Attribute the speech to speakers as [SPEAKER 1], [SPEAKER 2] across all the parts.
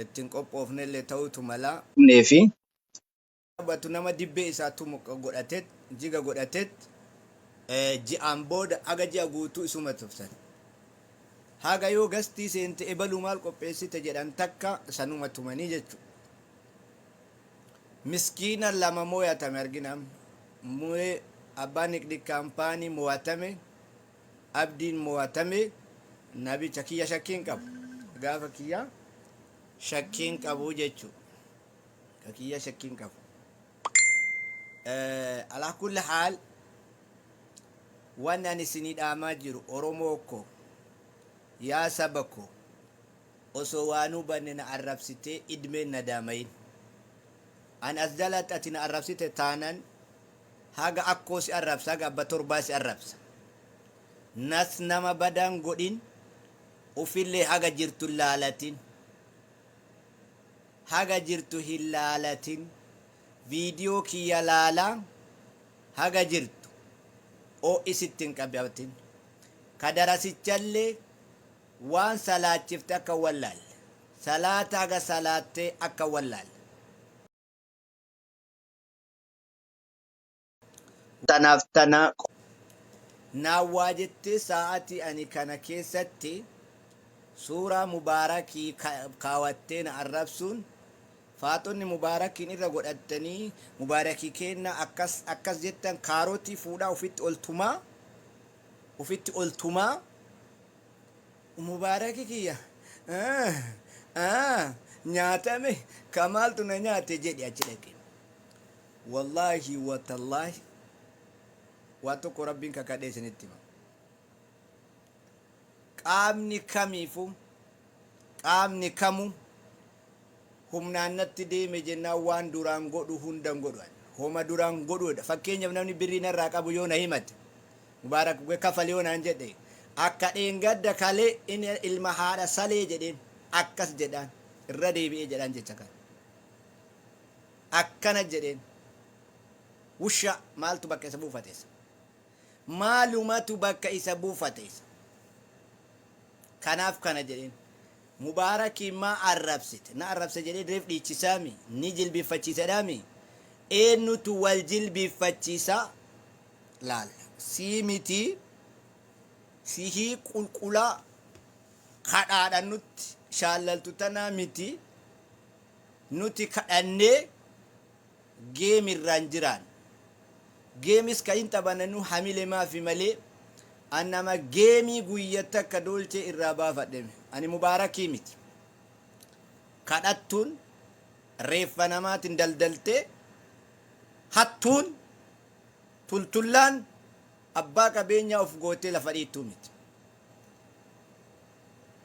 [SPEAKER 1] Ittiin qophoofnellee ta'utu mala.
[SPEAKER 2] Fi
[SPEAKER 1] Taphatu nama dibbee isaa tumu godhatet, jiga godhatet, ji'aan booda haga ji'a guutuu isuma tufsan. Haga yoo gastii seente ebaluu maal qopheessite jedhan takka sanuma tumanii jechuudha. Miskiina lama mooyatame argina. Muree abbaa niqdi kaampaanii mo'atame, Abdiin mo'atame, nabicha kiyya shakkiin qabu. Gaafa kiyya shakkiin qabu jechuudha. Ka kiyya shakkiin qabu. Alaa kulli haal, wanni ani isinii dhaamaa jiru, Oromoo ko, yaa saba ko, osoo waan hubanne na arrabsitee idmeen na daamayin. Ani as jalatti ati na arrabsite taanan haga akkoo si arrabsa, haga abba torbaa si arrabsa. Nas nama badaan godhin, ufillee haga jirtu laalatin. Haga jirtu hin laalatin. Viidiyoo kiyya laalaa, haga jirtu oo'i sitti hin qabatin. Ka darasichallee waan salaachifte akka hin wallaalle. Salaata haga salaattee akka hin wallaalle.
[SPEAKER 2] Tanaaf tana.
[SPEAKER 1] Naan waa jettee saa'atii ani kana keessatti suuraa Mubaarakii kaawattee na arrabsuun, faaxonni Mubaarakiin irra godhattanii Mubaarakii keennaa akkas akkas jettan, kaarotii fuudhaa ufitti ol tumaa, ufitti ol tumaa, Mubaarakii kiyya nyaatame, kamaaltu na nyaate jedhi achi dhaqe. Wallaahi watallaahi, waa tokko Rabbiin kakadhee isinitti hima. Qaamni kamiifuu, qaamni kamuu humnaan natti deeme jennaan waan duraan godhu hundan godhu ani. Homa duraan godhuudha. Fakkeenyaaf, namni birrii narraa qabu yoo na himate, Mubaarak kafali yoo naan jedhe, akka dheengadda kalee inni ilma haadha salee jedheen akkas jedhaan, irra deebi'ee jedhaan jecha kana. Akkana jedheen, wusha, maaltu bakka isa buufate isa? Maalumatu bakka isa buufate isa? Kanaaf kana jedheen. Mubaarakiin maa arrabsite? Na arrabse jedhee reef dhiichisaami? Ni jilbiiffachiisedhaami? Eenyutu wal jilbiiffachiisa laalla. Sii miti, sihii qulqulaa kadhaadha nutti shaallaltu tanaa miti. Nuti kadhannee geemirraan jiraan. Geemis ka hin taphananu hamile maafi malee an nama geemii guyya takka doolchee irraa baafadheme. Ani Mubaarakii miti. Kadhattuun reeffa namaatiin daldaltee, hattuun tultullaan abbaa qabeenyaa of gootee lafa dhiittuu miti.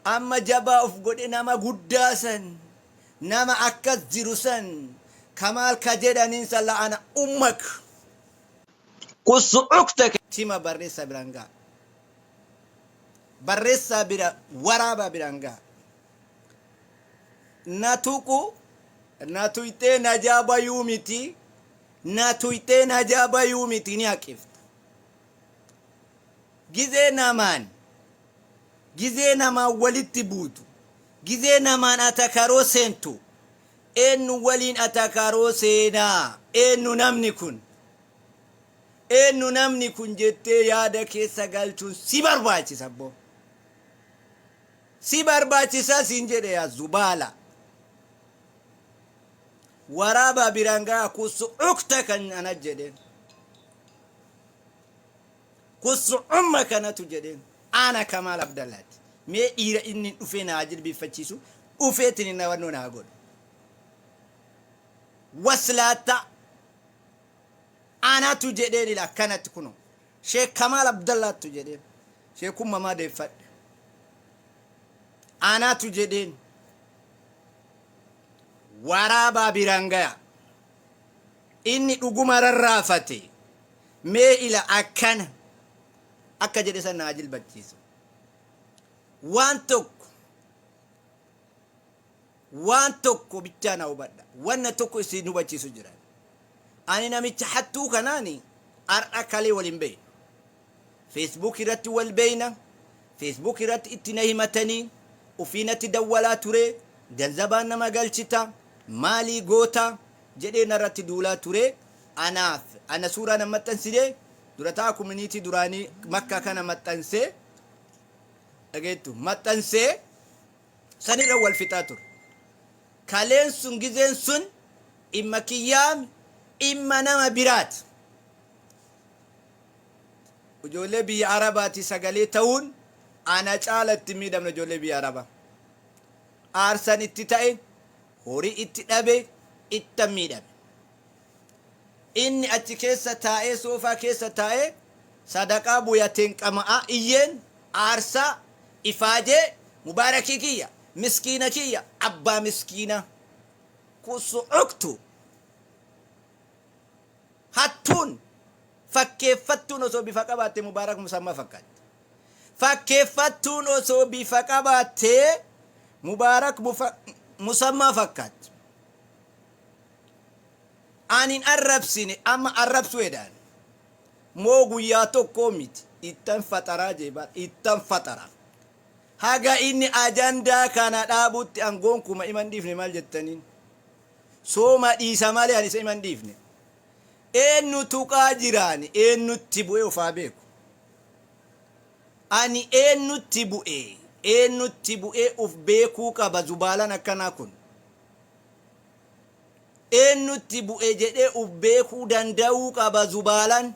[SPEAKER 1] Amma jabaa of godhe, nama guddaa san, nama akkas jiru san, Kamaal ka jedhaniin san, la'ana ummak.
[SPEAKER 2] Kusu'ukta.
[SPEAKER 1] Tima barreessaa biraan ga'a. Barreessaa bira waraabaa biraan ga'a. Na tuqu, na tuyxee najaa bayuu miti, na tuyxee najaa bayuu miti, ni haqifta. Gizee namaan walitti buutu, gizee namaan atakaroo seentu, eenyu waliin atakaroo seenaa, eenyu namni kun, eenyu namni kun jettee yaada keessa galchuun si barbaachisa. Boo, si barbaachisaa siin jedhe. Yaa zubaala, waraabaa biraan ga'a. Kusu'ukta kan ana jedheen, kusu'umma kanatu jedheen, ana Kamaal Abdallaati. Mee dhiira inni dhufee naa jilbiiffachiisu dhufeetiin nawannoo naa godhu. Waslaatta, anatu jedheen. Ila akkanatti kuno Sheek Kamaal Abdallaattu jedheen, sheekummamaa deeffadhe, anatu jedheen. Waraabaa biraan gaya. Inni dhuguma rarraafate mee ila akkana akka jedhe san naa jilbachiisa. Waan tokko, waan tokko bichaa na hubadha. Wanna tokko isin hubachiisu jira. Ani namicha hattuu kanaani har'a kalee waliin beeynu. Facebook irratti wal beeyna. Facebook irratti itti na himatanii Ufii natti dawwalaa ture, ganzabaan nama galchita, maalii goota jedhee narratti duulaa ture. Anaaf ana suuraa nan maxxansine, durataa community duraanii Makka kana maxxansee, dhageettu, maxxansee sanirra wal fixaa ture. Kaleen sun, gizeen sun dhimma kiyyaami, dhimma nama biraati. Ijoollee biyya Arabaati sagalee ta'uun ana caala itti miidhamne. Ijoollee biyya Arabaa aarsan itti ta'e, horii itti dhabe, itta miidhame. Inni achi keessa taa'ee, soofaa keessa taa'ee, sadaqaa buyateen qama'aa, iyyeen aarsaa ifaajee, mubaarakii kiyya, miskiina kiyya, abbaa miskiina kusucuktu. Hattuun fakkeeffattuun osoo bifa qabaatte Mubaarak Musammaa fakkaatti. Fakkeeffattuun osoo bifa qabaattee Mubaarak Musammaa fakkaatti. Anin arrabsine, amma arrabsuu edaan moo guyyaa tokkoo miti, ittan faxaraa jeebaan, ittan faxara. Haga inni ajandaa kana dhaabutti angoon kuma iman dhiifne. Maal jettaniin? Sooma dhiisa malee ani isa iman dhiifne. Eenyu tuqaa jiraani? Eenyutti bu'ee ofaa beeku. Ani eenyutti bu'ee, eenyutti bu'ee uf beekuu qaba. Zubaalan akkanaa kun eenyutti bu'e jedhee uf beekuu danda'uu qaba. Zubaalan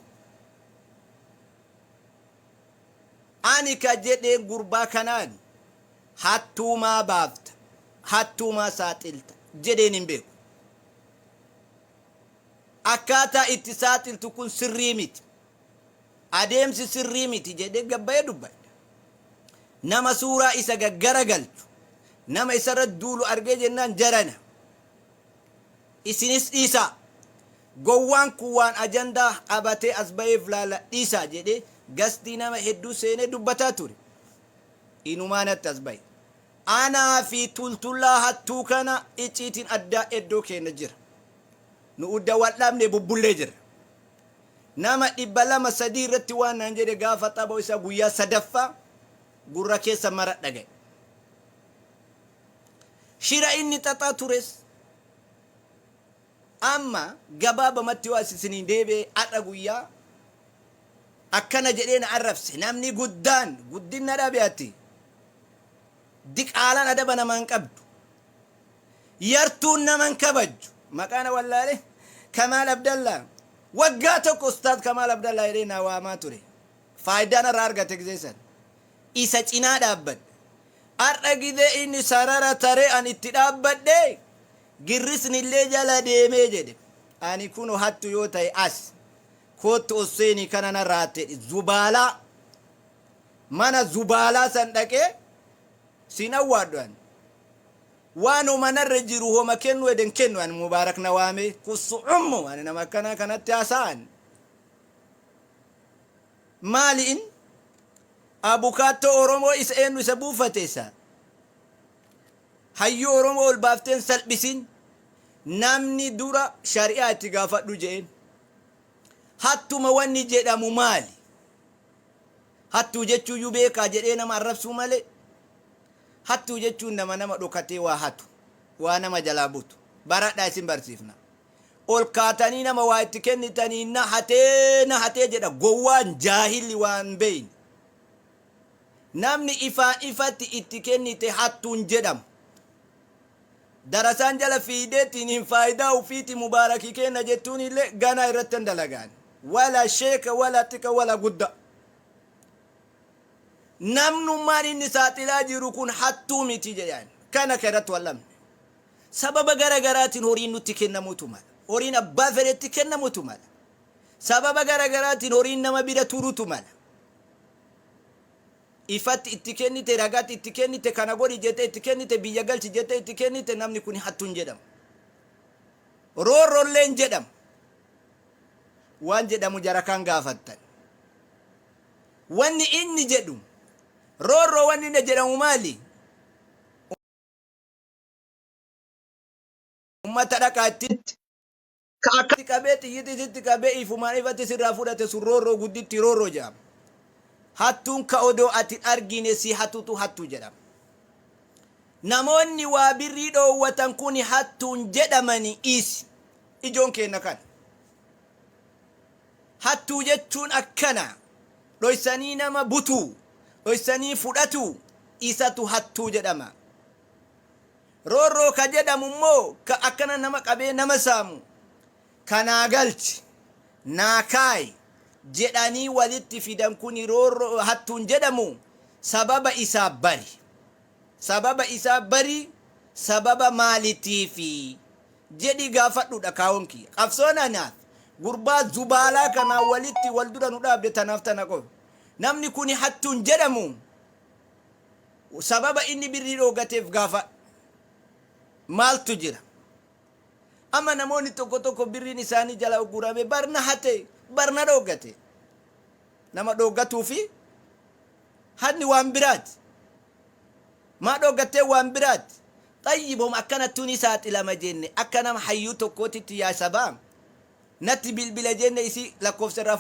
[SPEAKER 1] ani ka jedheen gurbaa kanaan hattuumaa baafta, hattuumaa saaxilta jedheen hin beeku. Akkaataa itti saaxiltu kun sirrii miti, adeemsi sirrii miti jedhee gabbayee dubbadha. Nama suuraa isa gaggara galchu, nama isarra duulu argee jennaan, jarana, isinis dhiisaa, gowwaan kun waan ajandaa qabatee as ba'eef laala, dhiisaa jedhee gastii nama hedduu seenee dubbataa ture. Inumaa natti as ba'e. Anaa fi tultullaa hattuu kana icciitiin addaa iddoo keenya jira. Nu udda wal dhabne bubbullee jira. Nama 200 300 irratti waan naan jedhe, gaafa tapha isaa guyyaa sadaffaa gurra keessa mara dhaga'e. Shira inni xaxaa tures amma gabaabamatti yoo as isinii deebi'e, har'a guyyaa akkana jedhee na arrabse. Namni guddaan guddina dhabe, ati diqaalaan adaba namaan qabdu, yartuun naman kabajju, maqaana wallaale. Kamaal Abdallaa waggaa tokko Ustaaz Kamaal Abdallaa jedhee na waamaa ture. Faayidaan irraa argate gizee san isa cinaa dhaabbadhe. Har'a gizee inni sarara taree an itti dhaabbadhe, girrisni illee jala deemee jedhe. Ani kuno hattu yoo ta'e as koottu osseenii kana narraa hatte. Zubaalaa mana zubaalaa san dhaqee siin awwaadhu. Ani waan homa narra jiru homa kennu eden kennu. Ani Mubaarak na waamee kussu ummu, ani nama akkanaa kanatti haasa'an maali? In abukaattoo Oromoo isa eenyu isa buufate? Isa hayyuu Oromoo ol baafteen salphisin. Namni dura shari'aa itti gaafadhu je'een. Hattuma wanni jedhamu maali? Hattuu jechuuyyuu beekaa jedhee nama arrabsuu malee, hattuu jechuun nama nama dhokatee waa hatu, waa nama jalaa butu. Baradhaa, isin barsiifna. Ol kaatanii nama waa itti kennitanii na hatee, na hatee jedha gowwaan jaahilli waan beeyne. Namni ifaan ifatti itti kennite hattuun jedhamu. Darasaan jala fiideetiin hin faayidaa ufiiti Mubaarakii kenna jettuun illee ganaa irratti hin dalagaan. Wala sheeka, wala xiqa, wala gudda. Namnummaan inni saaxilaa jiru kun hattuu miti jedhan. Kana ka irratti wal'amne. Sababa gara garaatiin horiin nutti kennamutu mala. Horiin abbaa fedhetti kennamutu mala. Sababa gara garaatiin horiin nama bira turutu mala. Ifatti itti kennite, ragaatti itti kennite, kana godhi jettee itti kennite, biyya galchi jettee itti kennite, namni kun hattuun jedhamu. Roorrolleen jedhamu. Waan jedhamu jara kan gaafattan. Wanni inni jedhu roorroo, wanni inni jedhamu maali? Ummata dhaqaa itti
[SPEAKER 2] Ka akka
[SPEAKER 1] qabee xiyyiti sitti qabee ifumaan ifatti sirraa fudhate sun roorroo gudditti roorroo jedhama. Hattuun ka odoo ati argine si hatutu hattuu jedhama. Namoonni waa birrii dhoowwatan kun hattuun jedhamani isi. Ijoon keenna kana. Hattuu jechuun akkana. Dhoysanii nama butuu, dhoysanii fudhatu, isatu hattuu jedhama. Roorroo ka jedhamu immoo ka akkana nama qabee nama saamu. Ka naa galchi, naa kaayi jedhanii walitti fidan kuni roorroo hattuun jedhamu sababa isaa bari. Sababa isaa bari sababa maalitiifi jedhii gaafadhudha kaawon kiyya. Qabsoon anaaf gurbaa zubaalaa kanaa walitti wal dura nu dhaabde tanaaf tana qofa. Namni kuni hattuun jedhamu sababa inni birrii dhoogateef gaafadhu. Maaltu jira? Amma namoonni tokko tokko birriin isaanii jala uggurame barna hate barna dhoogate. Nama dhoogatuu fi hanni waan biraati. Maa dhoogattee waan biraati. Xayyibom akkanattuu ni saaxilama jenne akka nama hayyuu tokkootitti yaa sabaa natti bilbila jenne isii lakkoofsa irraa.